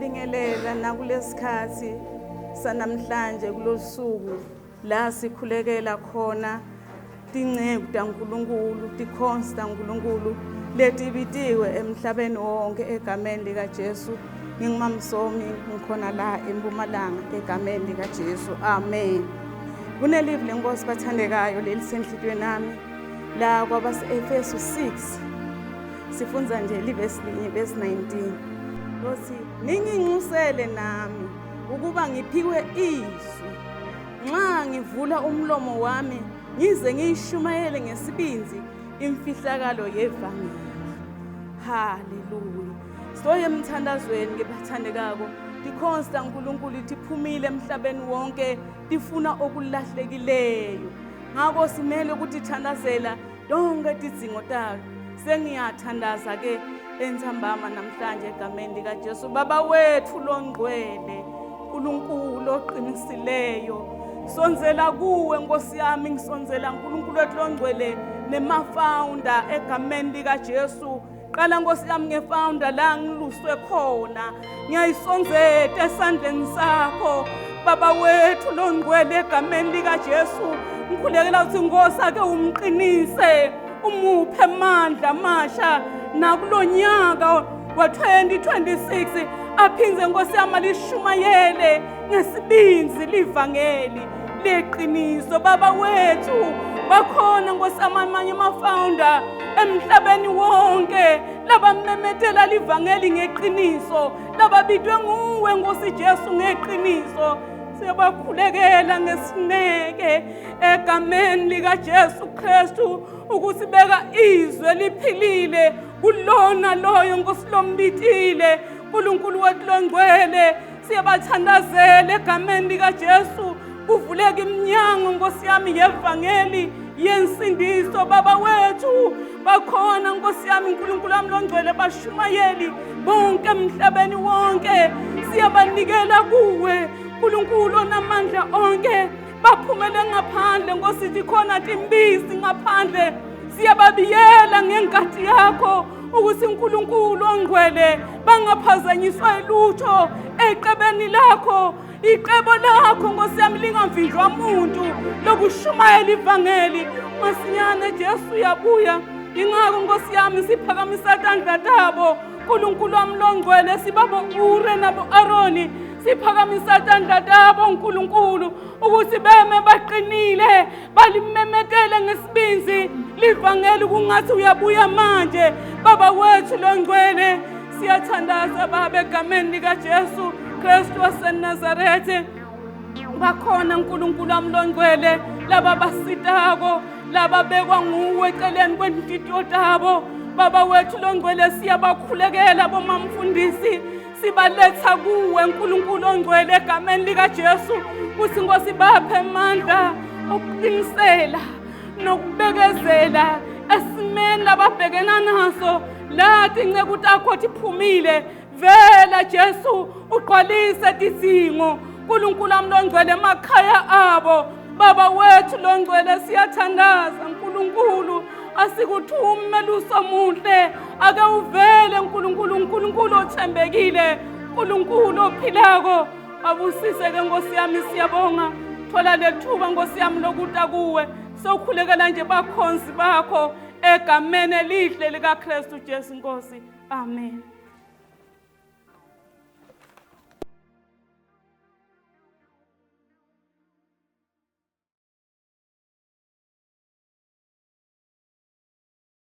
Ngiyabingelela nakulesikhathi sanamhlanje kulosuku la sikhulekela khona tinceku taNkulunkulu, tikhonzi taNkulunkulu letibitiwe emhlabeni wonke egameni likaJesu. NginguMamsomi, ngikhona la eMpumalanga egameni likaJesu. Amen. Kunelivi lenkosi bathandekayo leli senhlitweni nami la kwabase-Efesu 6 sifunza nje livesi linye, verse 19, lothi ninginxusele nami ukuba ngiphiwe izwi nxa ngivula umlomo wami ngize ngiyishumayele ngesibinzi imfihlakalo yevangeli. Haleluya. Soye emthandazweni ke bathandekako. Tikhonzi taNkulunkulu iphumile emhlabeni wonke tifuna okulahlekileyo. Ngakho simele ukuthi thandazela donke tidzingo talo. Sengiyathandaza ke entsambama namhlanje egameni likaJesu. Baba wethu longcwele, uNkulunkulu oqinisileyo, sonzela kuwe Nkosi yami, ngisonzela uNkulunkulu wethu longcwele nemafounder egameni likaJesu. Qala Nkosi yami ngefounder la ngiluswe khona, ngiyayisonzeta esandleni sakho Baba wethu longcwele egameni likaJesu. Ngikhulekela ukuthi Nkosi ake umqinise, umuphe amandla amasha nakulonyaka wa-2026, aphindze Nkosi yami alishumayele ngesibinzi livangeli leqiniso. Baba wethu, bakhona Nkosi yami amanye ama-founder emhlabeni wonke labamemetela livangeli ngeqiniso, lababidwe nguwe Nkosi Jesu ngeqiniso. Siyabakhulekela ngesineke egameni likaJesu Kristu ukuthi beka izwe liphilile kulona loyo Nkosi lombitile. uNkulunkulu wethu longcwele, siyabathandazela egameni likaJesu, kuvuleka iminyango Nkosi yami yevangeli yensindiso. Baba wethu, bakhona Nkosi yami uNkulunkulu wami longcwele bashumayeli bonke emhlabeni wonke, siyabanikela kuwe uNkulunkulu onamandla onke. Baphumele ngaphandle Nkosi, khona timbisi ngaphandle, siyababiyela ngengadi yakho ukuthi uNkulunkulu ongcwele bangaphazanyiswa ilutho eqebeni lakho. Iqebo lakho Nkosi yami lingavinjwa muntu lokushumayela ivangeli. Masinyane Jesu uyabuya, ingakho Nkosi yami siphakamisa tandla tabo uNkulunkulu wami longcwele, sibabo Ure nabo Aroni, siphakamisa tandla tabo uNkulunkulu ukuthi beme baqinile balimemetele ngesibinzi livangeli kungathi uyabuya manje. Baba wethu longcwele, siyathandaza Baba egameni likaJesu Kristu waseNazarethe. Bakhona uNkulunkulu wami longcwele laba basitako, laba bekwa nguwe eceleni kwenhlitiyo tabo. Baba wethu longcwele, siyabakhulekela bomamfundisi, sibaletha kuwe uNkulunkulu ongcwele egameni likaJesu kuthi Nkosi baphe amandla okuqinisela nokubekezela esimeni lababhekena naso. Lathi inceku takho tiphumile, vela Jesu ugqwalise tidzingo uNkulunkulu wami longcwele emakhaya abo. Baba wethu longcwele, siyathandaza uNkulunkulu, asikuthume melusi omuhle, ake uvele uNkulunkulu, uNkulunkulu othembekile, uNkulunkulu ophilako. Abusise ke Nkosi yami, siyabonga. Thola lethuba Nkosi yami lokuta kuwe, sokhulekela nje bakhonzi bakho egameni elihle likaKristu Jesu Nkosi. Amen.